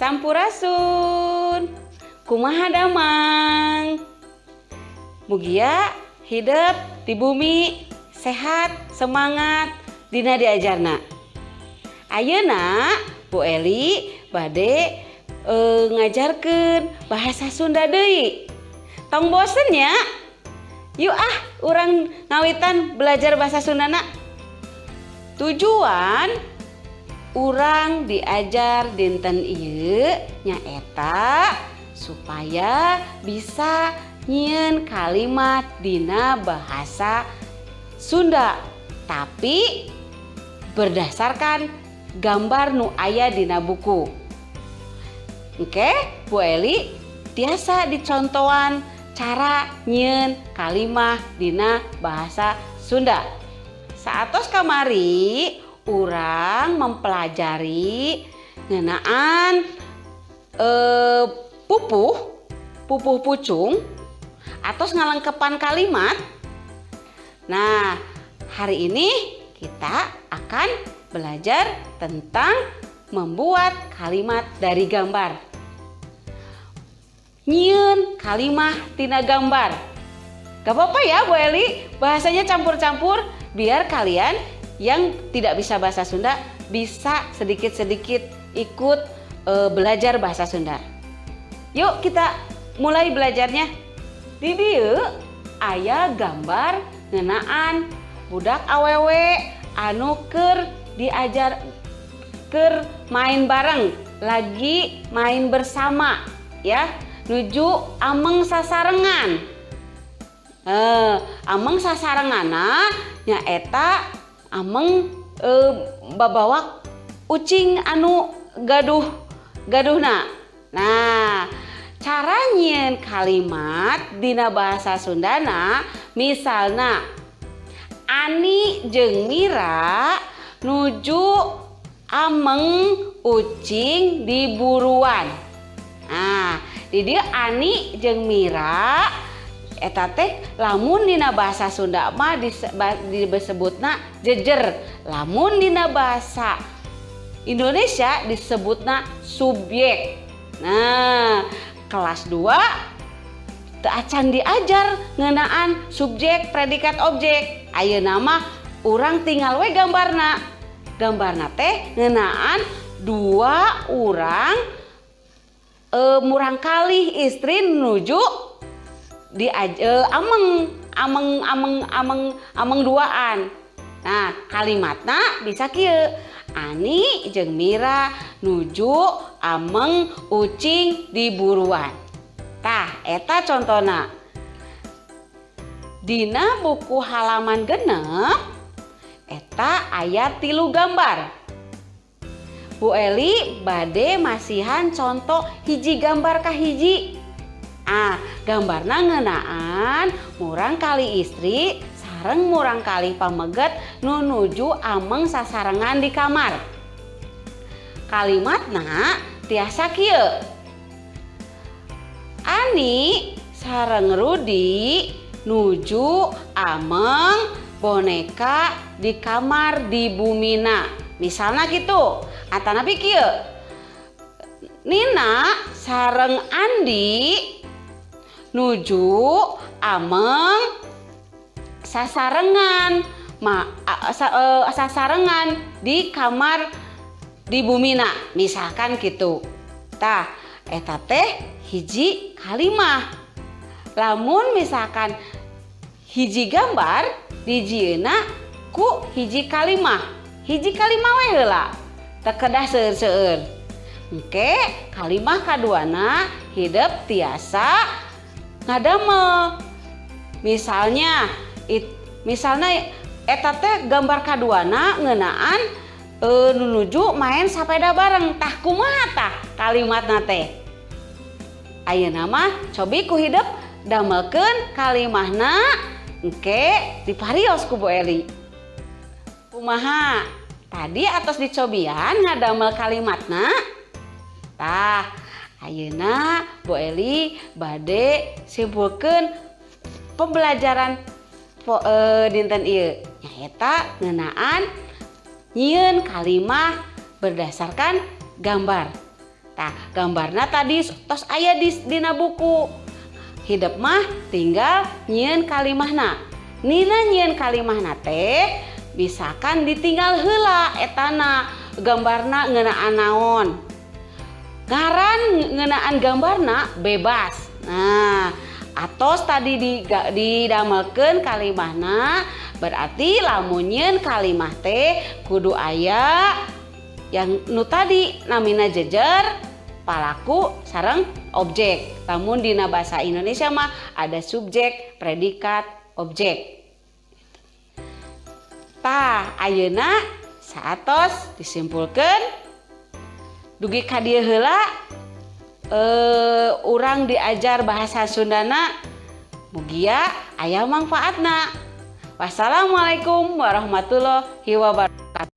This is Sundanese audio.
Sampurasun. Kumaha damang? Mugia hidep di bumi sehat, semangat dina diajarna. Ayeuna Bu Eli bade ngajarkeun bahasa Sunda deui. Tong bosen ya. Yuk ah, urang ngawitan belajar bahasa Sundana. Tujuan urang diajar dinten ieu nyaeta supaya bisa nyieun kalimat dina bahasa Sunda, tapi berdasarkan gambar nu aya dina buku. Oke, Bu Eli tiasa dicontohan cara nyieun kalimah dina bahasa Sunda. Saatos kamari urang mempelajari ngeunaan pupuh, pupuh pucung atau ngalengkepan kalimat. Nah, hari ini kita akan belajar tentang membuat kalimat dari gambar. Nyieun kalimah tina gambar. Gak apa-apa ya, Bu Eli, bahasanya campur-campur biar kalian yang tidak bisa bahasa Sunda bisa sedikit-sedikit ikut belajar bahasa Sunda. Yuk, kita mulai belajarnya. Di dieu aya gambar ngeunaan budak awewe anu keur diajar, keur main bareng, lagi main bersama ya, nuju ameng sasarengan. Ameng sasarenganna nyaeta ameng babawa ucing anu gaduh gaduhna. Nah, cara nyieun kalimat dina bahasa Sundana misalna Ani jeung Mira nuju ameng ucing di buruan. Nah, di dieu Ani jeung Mira eta teh lamun dina bahasa Sunda mah disebutna jejer. Lamun dina bahasa Indonesia disebutna subjek. Nah, kelas 2 teu acan diajar ngeunaan subjek, predikat, objek. Ayeuna mah urang tinggal we gambarna. Gambarna teh ngeunaan dua orang murangkalih istri nuju di ameng ameng ameng ameng ameng duaan. Nah, kalimatna bisa kieu. Ani jeung Mira nuju ameng ucing di buruan. Tah, eta contona. Dina buku halaman 6 eta aya tilu gambar. Bu Eli bade masihan contoh hiji gambar ka hiji. Ah, gambarna ngeunaan murangkalih istri sareng murangkalih pameget nu nuju ameng sasarengan di kamar. Kalimatna tiasa kieu. Ani sareng Rudi nuju ameng boneka di kamar di bumina. Misalnya gitu. Atanapi kieu. Nina sareng Andi nuju ameng sasarengan sasarengan di kamar di bumina, misalkan gitu. Tah, eta teh hiji kalimah. Lamun misalkan hiji gambar dijieunna ku hiji kalimah, hiji kalimah we heula, teu kedah seueur-seueur. Engke kalimah kaduana hidep tiasa ngadamel. Misalnya eta teh gambar kaduana ngeunaan nuju main sapeda bareng. Tah, kumaha tah kalimatna teh? Ayeuna mah cobi ku hidep damelkeun kalimahna, engke diparios ku Bu Eli. Kumaha? Tadi atos dicobian ngadamel kalimatna? Tah, ayeuna Bu Eli bade simpulkeun pembelajaran dinten ieu, nyaeta ngeunaan nyieun kalimah berdasarkan gambar. Tah, gambarna tadi tos aya di dina buku. Hidep mah tinggal nyieun kalimahna. Nina nyieun kalimahna teh misalkan ditinggal heula etana gambarna ngeunaan naon. Ngaran ngeunaan gambarna bebas. Nah, atos tadi didamelkeun kalimahna, berarti lamun nyieun kalimah teh kudu aya yang nu tadi namina jejer, palaku sareng objek. Lamun dina bahasa Indonesia mah ada subjek, predikat, objek. Tah, ayeuna saatos disimpulkeun dugi ka dieu heula urang diajar bahasa Sundana, mugia aya manfaatna. Wassalamualaikum warahmatullahi wabarakatuh.